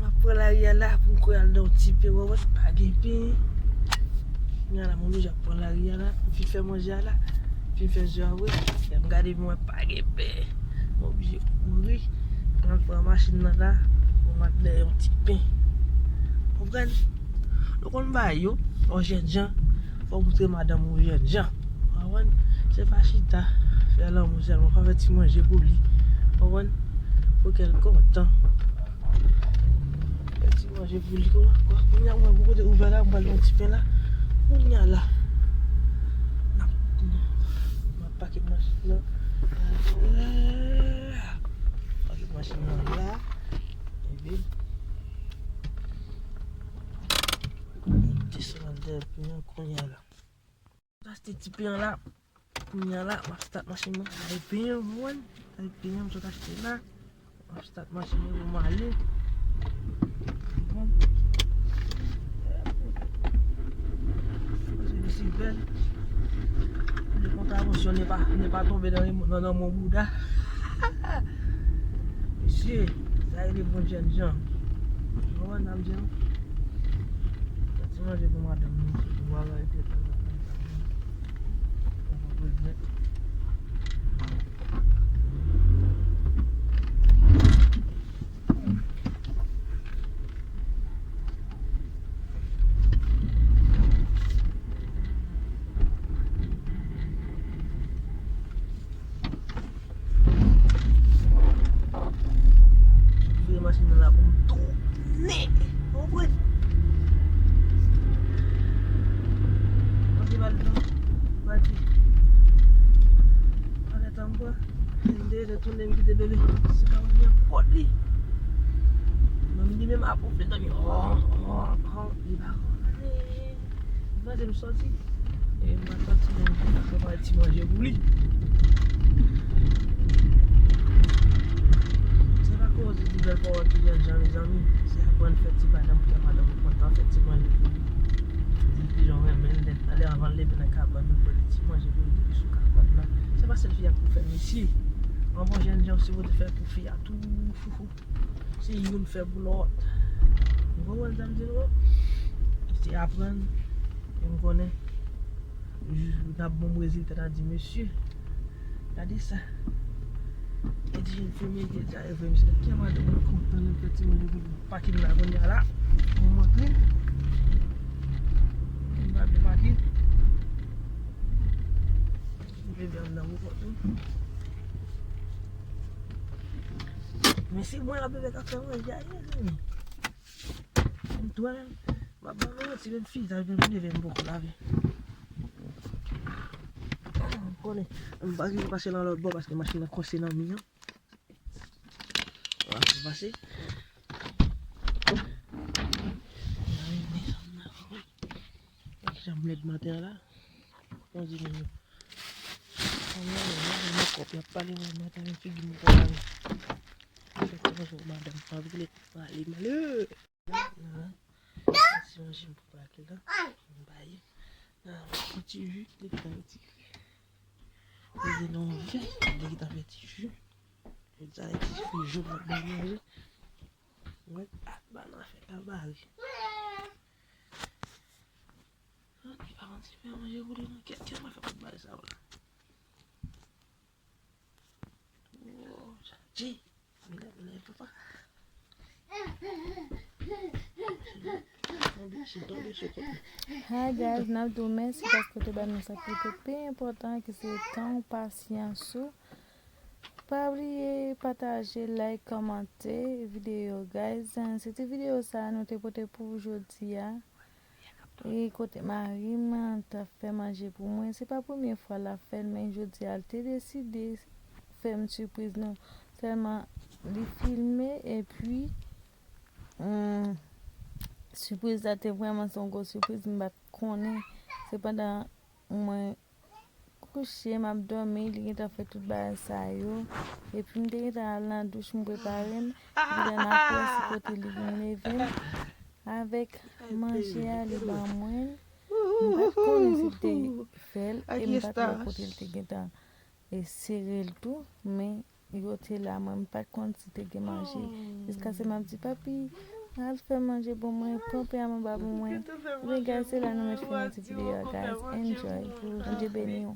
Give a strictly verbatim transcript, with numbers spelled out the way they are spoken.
M ap pran lari a la pou m kouri al nan yon ti pen, w konprann, pa gen pen. Kounye a la, m oblije ap pran lari a la, m fin fè manje a la, m fin fè zo a vre. Lè m gade, m wè pa gen pen. M oblije kouri. M al pran machin nan la, pou m al nan yon ti pen. Konprann? Nou konn bagay yo, yon jènjan, fò w montre madanm ou jènjan. Konprann? Se pa chita, fè lanmou sèlman, fò fè ti manje pou li. Konprann? Pou kè l kontan. Fè ti manje pou li. Kounye a, mwen, pou kote ouvè la, mwen pral yon ti pen la. Kounye a la. N ap, n ap pake machin nan. Pake machin nan la. Epi, desann dèyè pen an kounye a la. Achte ti pen an la. Kounye a la, m ap stat machin nan. Sa e pen an, mwen. Sa e pen an, m sot achte la. M ap stat machin nan pou m ale. Bon. Mesye, mesye bèl. Le contravention n'est pas, n'est pas tombé dans les, dans, dans mon bouda. Mesye, sa e le bon jènjan. Mwen, n ap di nou. Fè ti manje pou madanm nou. Mwen, mwen, mwen, mwen, mwen, mwen, Vire machin nan la pou m tounen. Ou konprann? Pase pa l non. Pati. Pale tanbou a. Mwen te retounen, m kite bebe. Se pa mwen ki pran kòd li. Mwen li menm ap wonfle nan mi. Hon, hon, hon. Li pa konnen. Mwen se m sòti. E m pa sòti menm. Mwen prepare ti manje pou li. Se pa koze di bèl pawòl ki jènjan, mezanmi. Se aprann fè ti madanm pou fè madanm ou kontan, fè ti manje pou li. Di pijan renmen l, lè, lè avan l leve nan kabann, ou pote ti manje pou li depi sou kabann nan. Se pa sèl fi a pou fè, mesye. Yon bon jènjan, si w te fè pou fi a tou, foufou. Se youn fè pou lòt. Ou konprann sa m di nou? Se aprann. E m konnen jou n ap ban m rezilta, n a di, mesye, gade sa. E di, jèn fi m, e di, a, e vre, mesye, kè madanm mwen kontan, lè m fè ti manje pou li. Pake m la, kounye a la. Mwen montre. M pa byen pake. Bebe anndan pou kont ou. Men se mwen la bebe k ap fè manje a ye, mezanmi. M twèl. M ap ba nou manti, menm fizaj, menm neve m poko lave. M konnen. M pa rive pase nan lòt bò paske machin nan kòse nan mi an. Wala, m pase. Janm lèd maten an la. Mwen di nou. Mwen, mwen, mwen, mwen, kòp, y ap pale, mwen, mwen, mwen, figi m pou pale. Fè kòmanse, madanm, pa vle pale, malè. Nan, si manje m pou pake la, m bay. Nan, yon ti ji, li pran yon ti ji. Li di non, vè, li ta fè ti ji. Li ta fè ti ji, jou m ap bay manje. Mwen, ak banan fè kabare. An, li pa konn si fè manje pou li, non, kèt, kèt, mwen fè pou bay sa, w la. Oh, Jay, mila, mila, papa. Hi guys, n ap di w mèsi paske w te ban nou sa ki te pi enpòtan, ki se tan w, pasyans ou. Pa bliye pataje, like, kòmante videyo, guys. Se ti videyo sa a nou te pote pou w jodi a. E kote mari m t ap fè manje pou mwen, se pa premye fwa l ap fè l, men jodi a l te deside fè m sipriz, non sèlman li filme, epi, hum, sipriz la te vrèman se yon gwo sipriz, m pa t konnen. Se pandan mwen kouche, m ap dòmi, li gentan fè tout bagay sa yo. Epi m te gentan al nan douch, m prepare m. Epi lè m ap wè se kote li vin leve m avèk manje a, li ban mwen. M pa t konnen si l te fè l, e m pa t wè kote l te gentan e sere l tou, men yo te la, mwen m pa t konn si te gen manje. Jiskaske m ap di, "Papi, al fè manje pou mwen, pran pè a anba pou mwen." Ebyen, guys, se la nou met fen nan ti videyo a, guys. Enjoy. Bondye beni w.